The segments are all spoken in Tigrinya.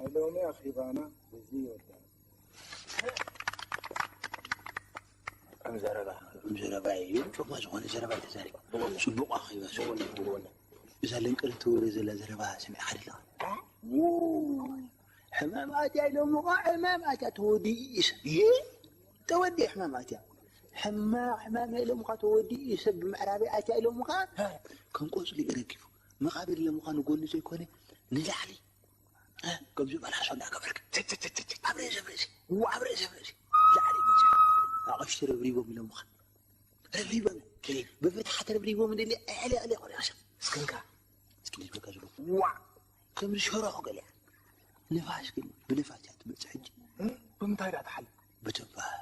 ናይ ሎሚ ኣኼባና በዚ ይወዳእ። ከም ዘረባ ከም ዘረባ እዩ። ጽቡቕ ዝኾነ ዘረባ እዩ ተዛሪቡ። ጽቡቕ ኣኼባ፣ ጽቡቕ ኣኼባ። እዛ ለንቅል ትወረ ዘላ ዘረባ ሰሚዕካ ዲኻ? ሕማም ኣትያ ኢሎምኻ፣ ሕማም ኣትያ ተወዲኡ እዩ ሰብ። ይህ ተወዲኡ ሕማም ኣትያ። ሕማቕ ሕማም ኢሎምኻ ተወዲኡ እዩ ሰብ። ብምዕራብ ኣትያ ኢሎምኻ፣ ከም ቆጽሊ ረጊፉ። መቓብር ኢሎምኻ ንጎኒ ዘይኮነ ንላዕሊ። እ፣ ከምዚ መላሶ እንዳገበርክ፣ ቸቸቸቸቸ፣ ኣብ ርእሲ፣ ኣብ ርእሲ፣ ዋ፣ ኣብ ርእሲ፣ ኣብ ርእሲ። ላዕሊ በዚሑ። ኣቕሽቲ ረብሪቦም ኢሎምኻ። ረብሪቦም። ከይ-፣ ብፍትሓት ረብሪቦም እንደሊ፣ ኣዕሊ፣ ኣዕሊ፣ ቆልዑ ሰብ። እስክንካ። እስኪ ልጅ በቃ ዝብሎ። ዋ። ከምዚ ሸሮኽ ገሊኣ። ንፋስ ግን ብንፋስ እያ ትመጽእ ሕጂ። እ? ብምንታይ ደኣ ትሓልፍ? ብትንፋስ።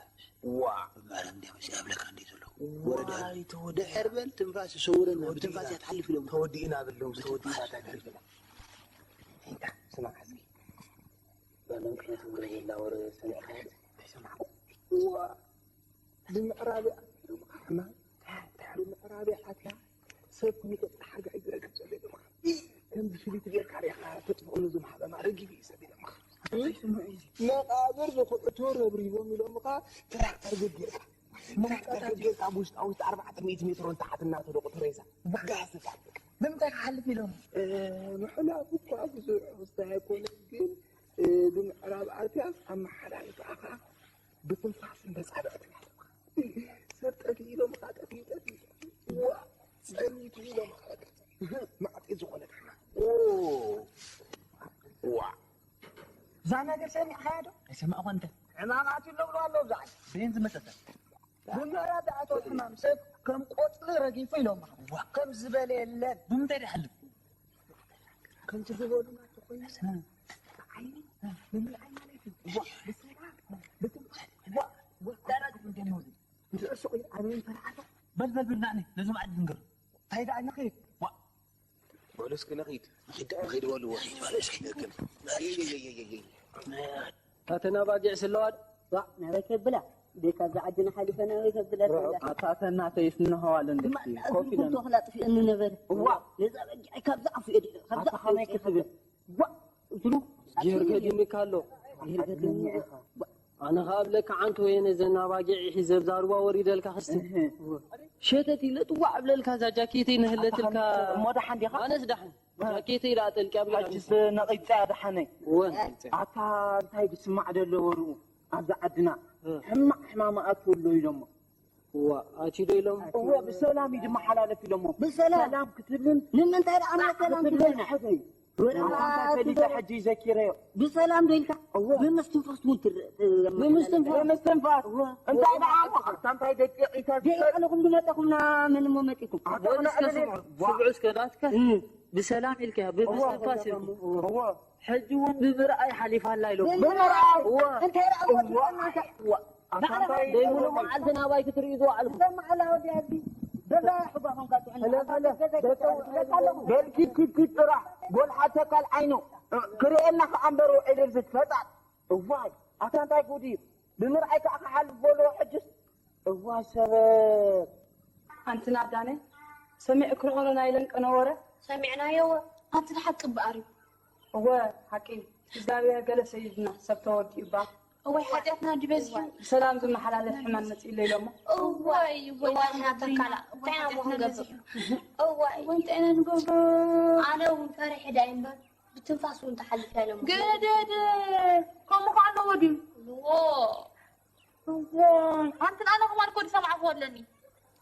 ዋ። ብማርያም እንዲያ መሲኣ እብለካ እንዲየ ዘለኹ። ዋይ፣ ወረዳ። ተወዲእና። ድሕር በል ትንፋስ ይሰውረና። ተወዲእና። ብትንፋስ እያ ትሓልፍ ኢሎም። ተወዲእና በሎም፣ ብትንፋስ። ተወዲእና እንታይ ድሕር በል። እንታ፣ ስማዕ እስኪ። ባለምክንያት ወረ ዘላ ወረ ሰሚዕካ ዶ? ኣይሰማዕኩ። ዋ፣ ብምዕራብ እያ። ሕማም። ብምዕራብ እያ ኣትያ። ሰብ ከመይ ተጣሓርጋ እዩ ዝረክብ ዘሎ ኢሎምኻ። ከምዚ ፍልይቲ ጌርካ ሪኢኻ ተጥፍኦ ነዞም ሓለማ ረጊቡ እዩ ሰብ ኢሎምኻ። መቓብር ዝኹዕቶ ረብሪቦም ኢሎምኻ። ትራክተር ገዲርካ፣ ትራክተር ገዲርካ ብውሽጣ ውሽጢ ኣርባዕተ ሚእቲ ሜትሮ ንታሕቲ እናተደቑ እቲ ሬሳ ጋዝ ተሳልጥካ። ንምንታይ ክሓልፍ ኢሎም? እ፣ ምሕላፍ እኳ ብዙሕ ክስታይ ኣይኮነን፣ ግን፣ እ፣ ብምዕራብ ኣትያስ ኣመሓላልፋ ኸዓ ብትንፋስን በጻብዕትን ኣለዋ። ሰብ ጠፊኡ ኢሎም ኸዓ ጠፊኡ፣ ጠፊኡ፣ ጠፊኡ። ዋ፣ ጸኒቱ ኢሎም ኸዓ ጠፊኡ። ማዕጢ ዝኾነ ዳሕና። ኦ፣ ዋ። እዛ ነገር ሰሚዕኻያ ዶ? ኣይሰማዕኳ እንተ። ዕማማት ይብሎ ብሎ ኣለዉ ብዛዕባ። በየን ዝመጸተ? ብምዕራብ ዝኣተወ ሕማም ሰብ ከም ቆጽሊ ረጊፉ ኢሎምኻ። ዋ። ከም ዝበለ የለን። ብምንታይ ድሓልፍ? ከምቲ ዝበሉና ተኾይኑ፣ እ። ብዓይኒ፣ እ። ብምርኣይ ማለት እዩ። ዋ። ብሰላም፣ ብትንፋስ፣ ዋ፣ ዋ። ዳራ ግን ደሞ እዚ። ንስዑ ስቕ ኢሉ ኣበይ ተረኣሎ? በል፣ በል፣ በል፣ ናዕኒ፣ ነዞም ዓዲ ንገር። እንታይ ደኣ ንኸይድ? ዋ። በሉ እስኪ ንኺድ። ንኺድ፣ ንኺድ በልዎ። በሉ እስኪ ንክም። ኣየየየየየ። ኣተን ኣባጊዕ ስለዋ ዶ? ዋእ፣ ናበይ ከብላ? ቤካ እዛ ዓድና ሓሊፈ ናበይ ከብላ? ርሑቕ። ኣታ፣ ኣታ እናተይስ እንሆ ኣለ እንደ እማ፣ ኮፍ ኢለን። ተኽላ ጥፊእኒ ነበረ። እዋ። ነዛ በጊዕ ካብዛ ኣፉ እየ፣ ካብዛ ኣታ ኣፉ ከመይ እየ ክትብል? ዋ፣ እትሉ? ጌር ገዲምካ ኣሎ። ጌር ገዲምኒ ኢኻ። ኣነ ኸኣ እብለካ፣ ዓንቶ ወየነ፣ ዘን ኣባጊዕ ሒዘ ኣብዛ ሩባ ወሪደልካ ክስቲ። እህ። ሸተት ኢለ ጥዋዕ እብለልካ፣ እዛ ጃኬተይ ንህለትልካ። ኣታ እሞ ደሓን ዲኻ? ኣነስ ደሓን። ጃኬተይ ደኣ ጠልቅያ ብላ። ሕጅስ ነቒጸያ ደሓነይ። እወ። ኣታ እንታይ ዝስማዕ ዘሎ ወርኡ ኣብዛ ዓድና? እ። ሕማቕ ሕማም ኣትዩ ኣሎ ኢሎሞ። እዋ፣ ኣትዩ ዶ ኢሎም? እወ፣ ብሰላም እዩ ዝመሓላለፍ ኢሎሞ። ብሰላም? ሰላም ክትብልን ንምንታይ ደኣ ኣነ ሰላም ክትብልን ክትብልን? ሕደይ። ወላ ኣታ ፈሊጠ ሕጂ ዘኪረዮ። ብሰላም ዶ ኢልካ? እወ። ብምስትንፋስ እውን ትረ-፣ ት-፣ ብምስትንፋስ? ብምስትንፋስ። እወ። እንታይ ደኣ እሞ? ኣታ እንታይ ደቂቕ ኢልካ ደቂቕ ኣለኹም ዝመጠኹምና መን እሞ መጢኩም? ኣታ ወላ እስከ ስምዑ፣ ዋ። ስምዑ እስከ ዳትከ። እ። ብሰላም ኢልካ፣ እወ። ብምስትንፋስ ኢልኩም። እወ። ሕጂ እውን ብምርኣይ ሓሊፋ ኣላ ኢሎም። ብምርኣይ? እወ። እንታይ ደኣ እወ። እወ። ኣታ እንታይ ደይሙሉ መዓልቲ ናባይ ክትርእዩ ዝወዓልኩም። እዞም መዓላ ወዲ ኣብዚ ገዛ ሕጓኹም ካትዑን። ሄሎ፣ ሄሎ፣ ደተው፣ በል ኪድ፣ ኪድ፣ ኪድ ጥራሕ። ጎልሓ ተካል ዓይኑ። ክርእየና ከኣ እምበር ውዒሉ ዝፈጣጥ። እዋይ፣ ኣታ እንታይ ጉድ እዩ? ብምርኣይ ከኣ ክሓልፍ በልዎ ሕጅስ። እዋይ ሰበብ። ኣንቲ ናዳነ፣ ሰሚዕክንኦ ዶ ናይ ለንቀነ ወረ? ሰሚዕናዮ፣ ኣንቲ ሓቂ እምበኣር እዩ። እወ፣ ሓቂ። እግዚኣብሔር ገለ ሰይድና፣ ሰብ ተወዲኡ እባ። እወይ፣ ሓጢኣትና ድዩ በዚሑ? ብሰላም ዝመሓላለፍ ሕማም መጺኡ ኣሎ ኢሎሞ። እዋይ፣ እዋይ፣ እዋይ፣ ሓጢኣትና ተካላ። እንታይ እሞ ሓጢኣትና ክንገብር? በዚሑ። እዋይ። እዋይ፣ እንታይ ኢና ንገብሮ? ኣነ እውን ፈሪሐ ዳኣ እምበር፣ ብትንፋስ እውን ትሓልፍ እያ ኢሎሞ። ገደደ፣ ከምኡ ከ ኣለዎ ድዩ? እዎ። እዋይ፣ ኣንቲ ኣነ ከማን እኮ ዝሰማዕክዎ ኣለኒ።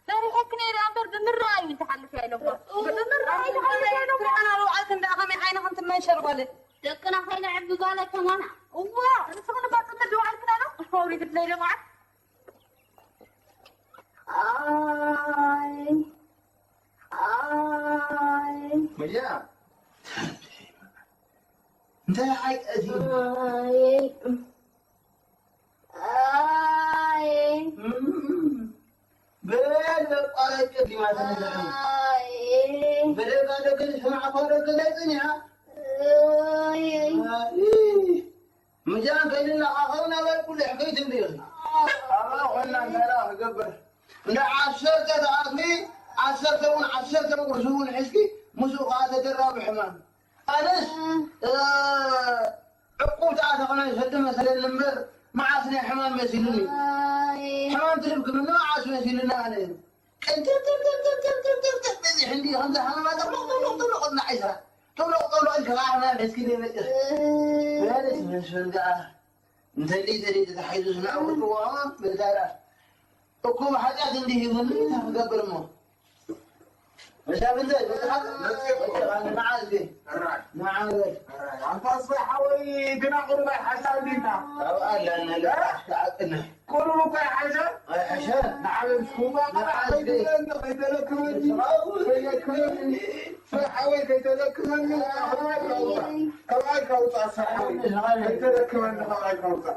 ፈሪሐኪ ነይረ እምበር ብምርኣይ እዩ ትሓልፍ እያ ኢሎሞ። ብምርኣይ ትሓልፍ እያ ኢሎሞ። ኣነ ኣርባዕተ እንዳ ከመይ ዓይንኽን ትመንሸር ጓለ። ደቅና ከይነዕቢ ጓለ ከማና። እዋ፣ ንስኽን እባ ጽምድ ዋዕልክና ነው። ኣውሪድለይ ደማዓት። ኣይ፣ ኣይ። መጃ። እንታይ ሓይቀት እዩ? ኣይ። ኣይ። እም። በል በቋረጭ ዲማ ተነዘረ። ኣይ። በደጋ ደገ ዝሰማዕኳ ደገ ላይ ጽኒዓ። ኣይ። ኣይ። ምጃን ከይንለኻኸው ናበይ ኩሉ ሕከይ ትብሊ ኢኺ። ኣባ ኾና እንታይ ደኣ ክገብር? እንደ ዓሰርተ ተኣትሚ፣ ዓሰርተ እውን፣ ዓሰርተ እውን ቁርሲ እውን ሒዝኪ፣ ምስኡ ከዓ ተደራቢ ሕማም። ኣነስ፣ እ፣ ዕቁ ሕማም ይሰዲ መሰለኒ እምበር፣ መዓስ ናይ ሕማም መሲሉኒ? ኣይ። ሕማም ትልብክምኒ መዓስ መሲሉኒ ኣነ? ቅንጥብጥብጥብጥብጥብጥብጥብ በዚሕ እንዲ ከምዚ ሓመማ ጠብሎቕ ጠብሎቕ ጠብሎቕ እና ዒስራ። ጠብሎቕ ጠብሎቕ ኢልካ ከዓ ሕማም ሒዝክኒ መፂኺ። በለስ መስፍን ከዓ እንተሊ ተሊ ተታሒዙ ዝነዕውድዎ መዛራ። እኩብ ሓጢኣት እንዲህ ይብሉ እንታይ ክገብር እሞ? መሻፍንተይ፣ በቃ፣ በቃ፣ ንዓ እስኪ። ሕራይ። ንዓ በል። ሕራይ። ኣንታ ኣስፋይ ሓወይ፣ ግና ቁሩብ ኣይሓሻ እንዲልካ። ኣብኣ ኣላ፣ ኣላ፣ ተዓቅነ። ቁሩብ እኮ ኣይሓሻ። ኣይሓሻ። ንዓ በል፣ ንዓ እስኪ። ከይተለክመኒ፣ ከይተለክመኒ። ኣስፋይ ሓወይ፣ ከይተለክመኒ። ካብ ዓይንካ ውፃእ፣ ኣስፋይ ሓወይ። ከይተለክመኒ፣ ካብ ዓይንካ ውፃእ።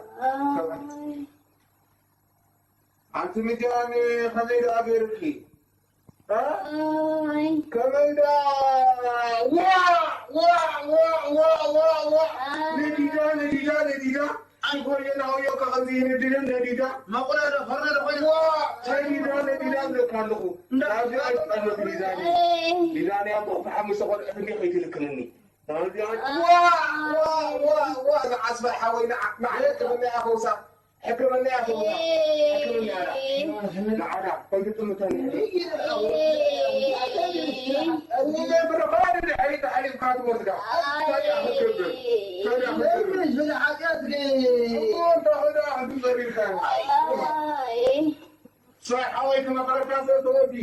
ኣንቲ ሚዛን ከመይ ደኣ ገይሩኪ? እ? ኣይ። ከመይ ደኣ? ዋ! ዋ! ዋ! ዋ! ዋ! ዋ! ኣይ። ነዲዳ፣ ነዲዳ፣ ነዲዳ። ኣይ፣ ኮይነ ናሆዮ ከ ከምዚ ይነድድን ነዲዳ። መቑሎ ዶ፣ ፈርኖ ዶ ኮይነ? ዋ! ነዲዳ፣ ነዲዳ እብለካ ኣለኹ። እንዳ ናብዚ ኣይትጠመት ሚዛን። ኣይ። ሚዛን እያ እኮ ብሓሙሽተ ቆልዑት እንዴ ከይትልክንኒ። ዋ፣ ዋ፣ ዋ፣ ዋ፣ ንዓስባ ሓወይ፣ ንዓ-፣ ንዓለት ሕክምና እያ ፈውሳ። ሕክምና እያ ፈውሳ። ሕክምና እያ። ንዓዳ፣ ከይትጥምተኒ። እወ፣ ብርኻን ድሕሪት ተሓሊፍካ ትወስዳ። ታዲያ ክትገብር፣ ታዲያ ክትገብር። እሞ እንተ ኸዳ ክትጸር ኢልካ። ኣይ። ሳይ ሓወይ ክመኸረካ ሰብ ተወዲ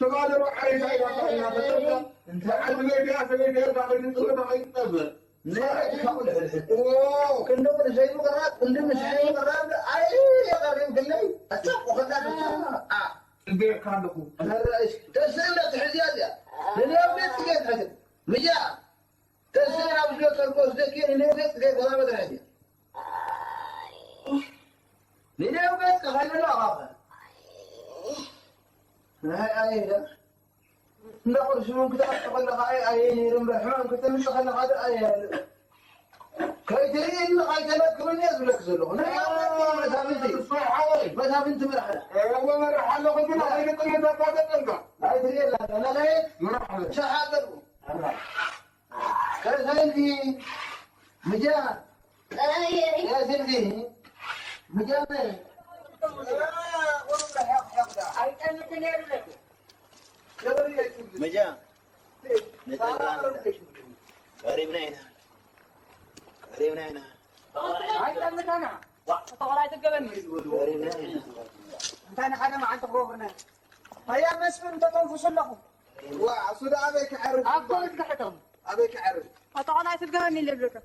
ተባደሩ ዓሬታ ኢላታ እናፈጠርካ እንተ ዓዲ መዲያ ሰበይቲ ጌርካ ከይትጥምታ ከይትጠብር። ናይ ራእይካ ቁልሕልሕ። ኦ። ክንዲ ቁልሸይ ምቕራብ፣ ክንዲ ምሽሐይ ምቕራብ፣ ኣይ የቐሪብክለይ። ኣታ ቆኸላ ተታ። ኣ። ጽበየካ ኣለኹ። ኣረ ራእይሽ ተስእለ ትሕዝያ እዚኣ። ንንያው ቤት ትገት ሕግን። ምያ። ተስእለ ኣብ ዝሎ ተርጎ ስደኪ ንንያው ቤት ትገት ገዛ መድረሕያ። ንንያው ቤት ከኸይበላ ኣኻኸ። ናይ ኣይ ዳ። እንዳ ቁርሲ እውን ክትኣቱ ከለኻ ኣይ ኣየ ነይሩ እምበር፣ ሕማም ከተምጽእ ከለኻ ደኣ ኣየ ኣለ። ከይትርእየኒ፣ ከይተለክመኒ እየ ዝብለኪ ዘለኹ። ናይ ኣምላኽ መሳፍንቲ፣ መሳፍንቲ ምርሓና። እወ፣ መርሓ ኣለኹ፣ ግን ኣይልቅም፣ ተፋጠጠልካ። ኣይትርእየላ፣ ኣላ ናይ ምርሓ። ሸሓ ገርቡ። ከዘይንቲ፣ ምጃ። መጃ። ነጠላ ቀሪብና ኢና። ቀሪብና ኢና። ኣይጠምታና። ተቆራይ ትገበኒ። ቀሪብና ኢና። እንታይ ንሓደ መዓልቲ ክገብርና። ኣያ መስፍን ተተንፍሱ ኣለኹም። ዋ፣ እሱ ደኣ ኣበይ ክዐርፍ? ኣብ ኮቪድ ክሕቶም። ኣበይ ክዐርፍ? ኣታ ቆልዓ ኣይትድገመኒ ኢለ ይብለካ።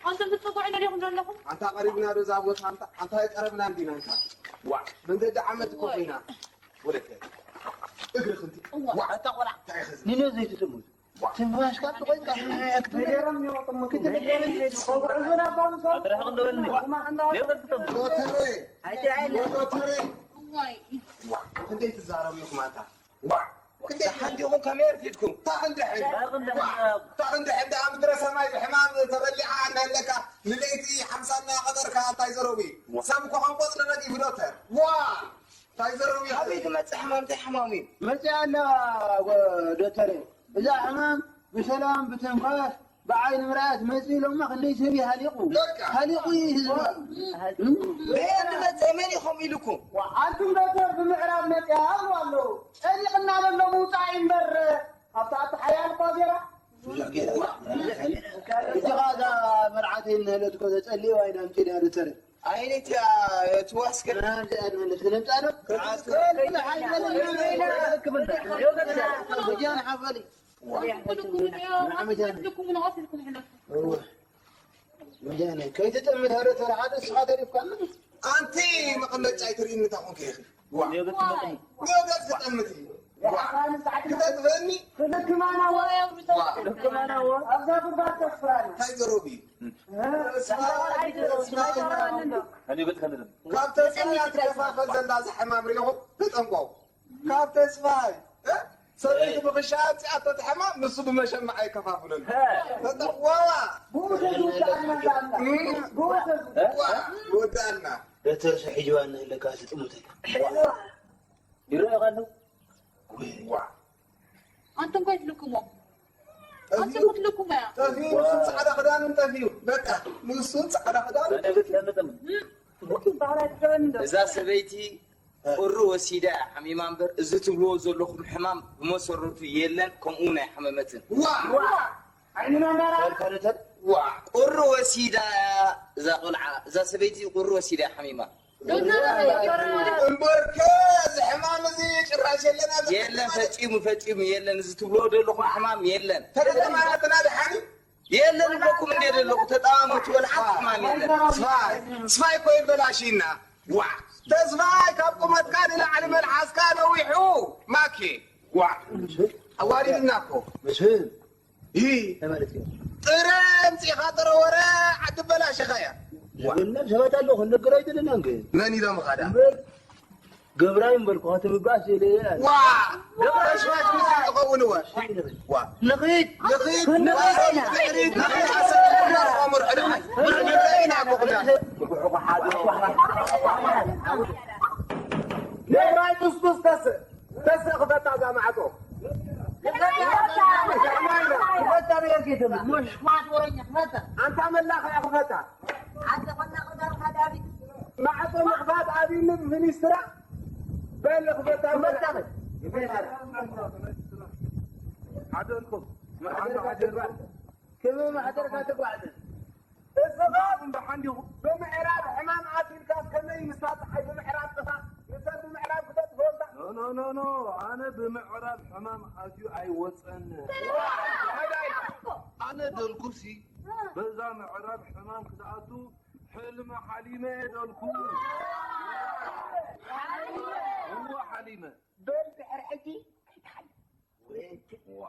ኣንቱም ትጽውዑ ኢለ ዲኹም ዘለኹም? ኣንታ ቀሪብና ዶ እዛ ቦታ ኣንታ? ኣንታ ኣይቀረብናን ዲና ኣንታ? ዋ፣ መንገዲ ዓመት እኮ ኮይና። ወለተ። እግሪ ክንዲ። እዋ፣ ዋ፣ ኣታ ቆልዓ። እንታይ ኢኺ ዝብል? ንኖ ዘይትጥምት። ዋ። ትንፋሽካ ብቆይታ ክትብል። ክትብል። ኣድራኽ እንደበልኒ። ዋ። ሌው ክትጥምት። ዶክተሬ። ኣይትርኣየኒ። ዶክተሬ። እዋይ። ዋ፣ ክንደይ ትዛረቡ ኢኹም ኣንታ? ዋ፣ ክንደይ ሓንቲኹም ከመይ ኣርፊድኩም? ታኽንዲ ሕን። ታኽንዲ ሕን። ዋ፣ ታኽንዲ ሕን ደኣ ምድረ ሰማይ ብሕማም ተበሊዓ እናሃለካ ንለይቲ ሓምሳ እናቐጠርካ እንታይ ዘረቡ እዩ? ዋ። ሰብ እኮ ከም ቆጽሊ ረጊፉ ዶክተር። ዋ፣ እንታይ ዘረቡ እዩ? ኣበይ ትመጽእ ሕማም? እንታይ ሕማም እዩ? መጺኣ ኣላ ወ-፣ ዶክተር። እዛ ሕማም ብሰላም ብትንፋስ ብዓይኒ ምርኣይ መጺኡ ኢሎማ ክንደይ ሰብ እዩ ሃሊቑ። በቃ። ሃሊቑ እዩ ህዝቢ። በየን መጸ መን ኢኹም ኢልኩም? ዋ፣ ኣንቱም ዶክተር ብምዕራብ መጺኣ ይብሉ ኣለዉ። ጸሊቕና ዘሎ ምውጻእ እዩ እምበር ኣብታ ኣቲ ሓያል እኳ ጌራ። ብዙሕ ጌራ። ዋ፣ ብዙሕ ጌራ። እቲ ኸኣ እዛ መርዓተይ እንህለት እኮ ተጸልዩ ኣይና ኣምጺእና ዶክተር። ኣይነት እያ ትዋስከ። ናብዚ ኣድመለስ ክነምጻእ ዶ? ከ-፣ ከ-፣ ከ-፣ ሓይበለ። ወጃን ሓፈሊ። እወ። መጃነ፣ ከይትጠምት ሀረ ተራ ሓደ እስኻ ተሪፍካና። ኣንቲ መቐመጫ ኣይትርእይኒ እንታይ ኮንክ ኢኺ? ዋ። ዮገት ትጠምት። ዮገት ትጠምት። ዋ። ክተጥበኒ? ክልክማና ወ-፣ ዋ። ክልክማና ወ-፣ ኣብዛ ጉድጓድ ተስፍራና። እንታይ ዘረቢ? እ? ካብ ተስፋ እያ ትከፋፈል ዘላ እዛ ሕማም ርኢኹም? ተጠንቀቑ። ካብ ተስፋይ፣ እ? ሰበይቲ ብኽሻ ኣምጺኣቶ እቲ ሕማም፣ ንሱ ብመሸማዕ የከፋፍለሉ። እ። ተጠ-፣ ዋ! ብኡ ተዝውዳእና ዛላ። እም? ብኡ ተዝ- ዋ! ይወዳእና። ደተርሰ ሒጅዋ እንህለካ ትጥምተላ። ይረኣዩ ኣለዉ። ዋ! ኣንቱም ከይትልክሞ። ጠፊኡ። ጠፊኡ፣ ንሱ ጻዕዳ ክዳኑ ጠፊኡ። በቃ፣ ንሱ ጻዕዳ ክዳኑ ጠፊኡ። እዛ ሰበይቲ ቁሪ ወሲዳ እያ ሓሚማ እምበር፣ እዚ ትብልዎ ዘለኹም ሕማም ብመሰረቱ የለን፣ ከምኡ እውን ኣይሓመመትን። ዋ! ዋ! ቁሪ ወሲዳ እያ እዛ ቆልዓ፣ እዛ ሰበይቲ ቁሪ ወሲዳ እያ ሓሚማ። እምበርከ፣ እዚ ሕማም እዚ ጭራሽ የለን ኣብዚ የለን፣ ፈጺሙ፣ ፈጺሙ የለን። እዚ ትብልዎ ዘለኹም ሕማም የለን። ተጠማመትና ደሓን እዩ። የለን እብለኩም እንዴ ዘለኹ፣ ተጠማመቱ፣ ወላ ሓንቲ ሕማም የለን። ስፋይ፣ ስፋይ እኮ ይበላሽና። ዋ፣ ተስፋይ፣ ካብ ቁመትካ ንላዕሊ መልሓስካ ነዊሑ። ማኬ፣ ዋ፣ ኣዋሪድና እኮ። ይ፣ እንታይ ማለት እዩ? ጥረ ኣምጺእኻ፣ ጥረ ወረ ዓዲ በላሽኻ እያ። ዋ። የለን፣ ሰባት ኣለዉ፣ ክንነግር ኣይደለናን ግን። መን ኢሎምኻ ደኣ? እምበር፣ ገብራይ እምበልኩ፣ ክትብባስ ኢለ እየ። ዋ! ገብራይ ሽማሽ ምስ ዝኸውን እወ። ዋ! ንኺድ! ንኺድ! ንኺድ! ንኺድ! ንኺድ! ኣሰብ ኩላ ኣምር ዕድመ። ምርዕድመ ኢና እኮ ኩላ። ገብራይ ዱስዱስ ተስእ። ተስእ ክፈታ እዛ ማዕጾ። ክፈታ ነገር ከይትብል። ኣንታ መላኸያ ክፈታ። ማዕጾ ምኽፋት ኣብይኒ ብሚኒስትራ በል ክፈታ። ሓደርኩም። መርሓባ ሓደርኩም። ከመይ ማሕደርካ ትጓዓዝ? እስኻ ብሓንዲኹ። ብምዕራብ ሕማም ኣትልካ ከመይ ምሳት ሓይ ብምዕራብ ጥፋ። ምሳት ብምዕራብ ክተት ጎንታ። ኖ፣ ኖ፣ ኖ፣ ኖ። ኣነ ብምዕራብ ሕማም ኣትዩ ኣይወጸን። ኣነ ደልኩሲ በዛ ምዕራብ ሕማም ክትኣቱ ሕልሚ ሓሊመ እየ ደልኩ። እወ ሓሊመ። በል ድሕሪ ሕጂ ኣይትሓልም። ዋ።